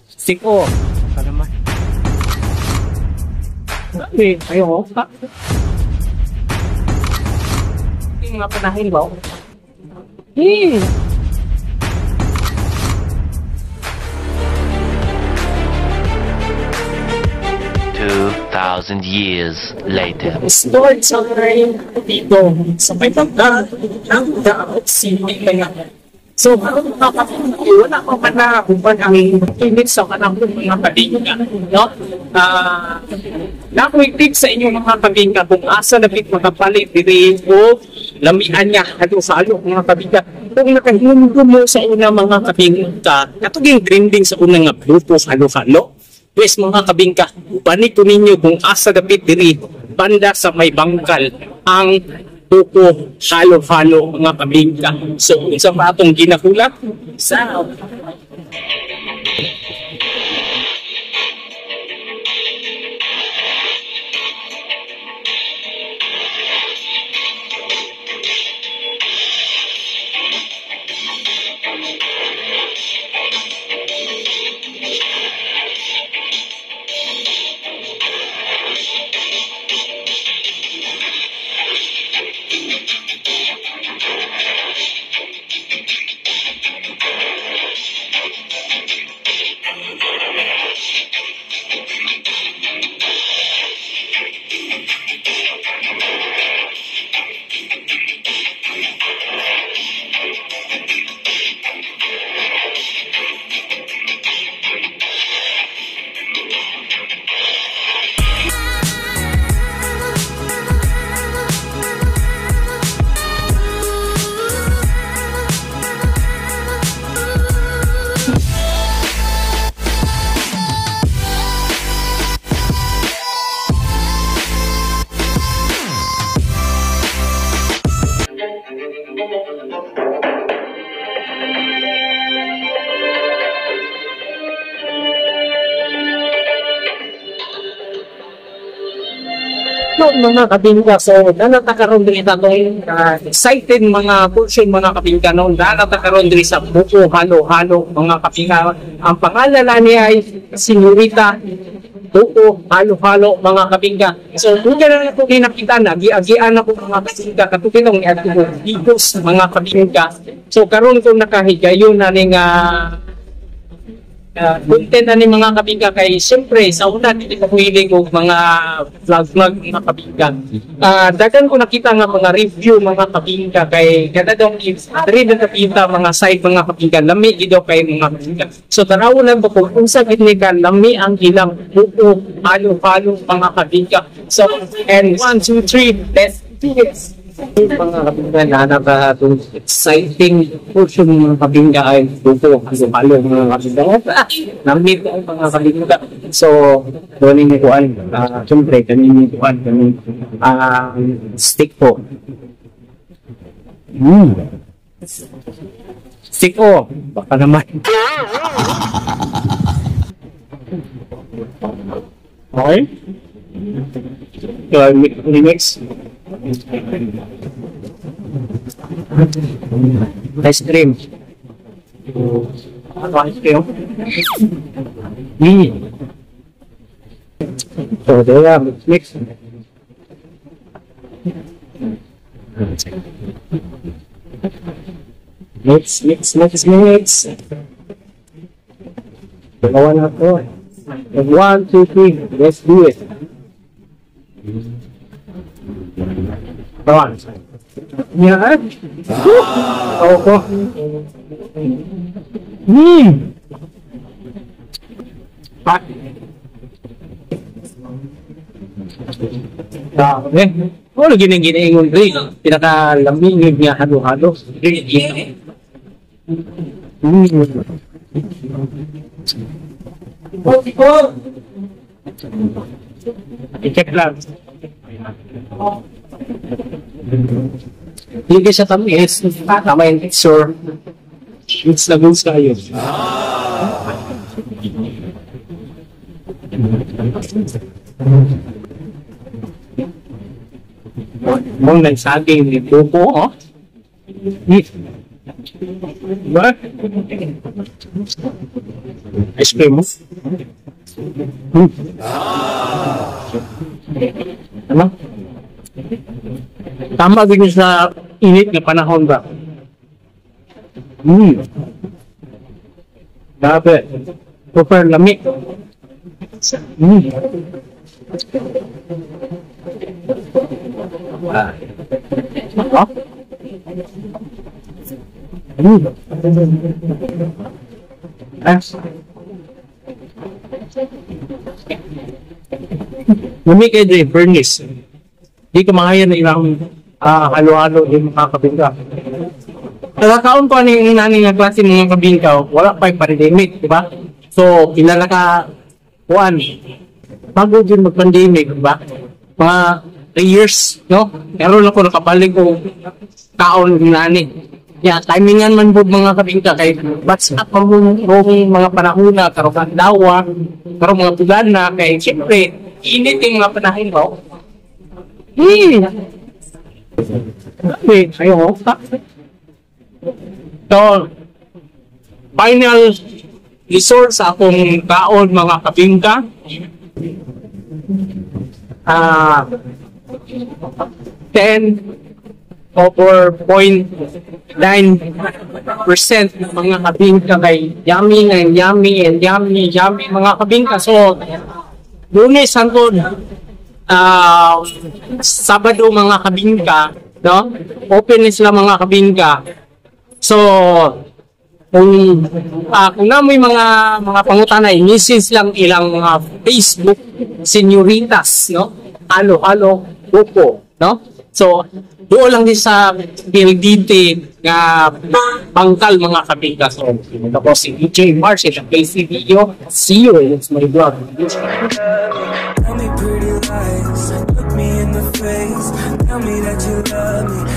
Siko. Baka naman. Eh, ayoko. Ah. Yung mga panahin ba? Hmm. 2,000 years later. Stored sa dito sa may bangka ng Davao City kaya. So, wala pa man na huban ang init sa kanang mga kabingka, no? Nakuitig sa inyong mga kabingka kung asa lapit makapalit diri o lamian niya halo sa alo mga kabingka. Kung nakahindo mo sa una mga kabingka, katuging trending sa una nga buko halo-halo. Pues mga kabingka, ubanit ko ninyo kung asa dapit diri banda sa may bangkal ang buko halo-halo mga kabingka. So isa pa atong ginahulat sa mga kabingka. So, nanatakaroon din itong excited mga portion mga kabingka noon. Nanatakaroon din sa buko halo-halo mga kabingka. Ang pangalan na niya ay Senyorita Buko Halo-Halo mga kabingka. So, kung gano'n na po kinakita, nagi-agian ako mga kabingka. Katupinong igos mga kabingka. So, karon kung nakahigayon na ning content na ni mga kabingka kay siyempre sa una dili ko hilig og mga vlog vlog mga kabingka. Dagan ko nakita nga mga review mga kabingka kay kada daw diri na nakita mga site mga kabingka lami gid daw kay mga kabingka. So tanaw lang ko kung unsa gid ni ka lami ang ilang buko halo-halo mga kabingka. So and 1 2 3 let's do this. Mga kabingka na nakatong exciting portion mga kabingka ay buko halo-halo mga kabingka. Namit ang mga kabingka. So, doon ni kuan, siyempre kami ni kuan kami stick po. Stick po, baka naman. Okay. So, remix. Ice cream. Ice cream. So there, mix. Mix, mix, mix, mix. Dalawa na to. 1, 2, 3. Let's do it. Bawang. Yan. Ako. Pak. Eh. Oh, lagi nang ginaingon rin. Pinakalamig niya halo-halo. I-check lang. Hindi siya tamis. Tama yung texture. It's na goods kayo. Mong nagsaging ni buko, oh. Diba? Ice cream mo? Ano? Tama din sa init na panahon ba? Grabe. Super lami. Ah. Oh? Ah. Lami kayo din, furnace. Di ko maayo na ilang halo-halo di mga kabingka. Nagkakaon ko ani nani nga klase mga kabingka, wala pa yung pandemic, di ba? So, pila na ka kuan bago din mag-pandemic, di ba? Mga 3 years, no? Pero na ko nakabalik ko kaon nani. Ya, timingan man pud mga kabingka kay what's up ang mga panahon na karong adlaw, karong mga bulan na kay siyempre init yung mga panahon mo. Grabe, ayo. So, final resort sa akong kaon mga kabingka. 10 over 0.9% ng mga kabingka kay yummy and yummy and yummy, yummy mga kabingka. So, Lunes hangtod Sabado mga kabingka, no? Open na sila mga kabingka. So, kung namoy mga pangutana, i-message lang ilang mga Facebook señoritas, no? Halo-halo, buko, no? So, doon lang din sa PLDT nga bangkal mga kabingka. So, ito po si DJ Mars in the place video. See you in my vlog. Tell me pretty lies, look me in the face. Tell me that you love me.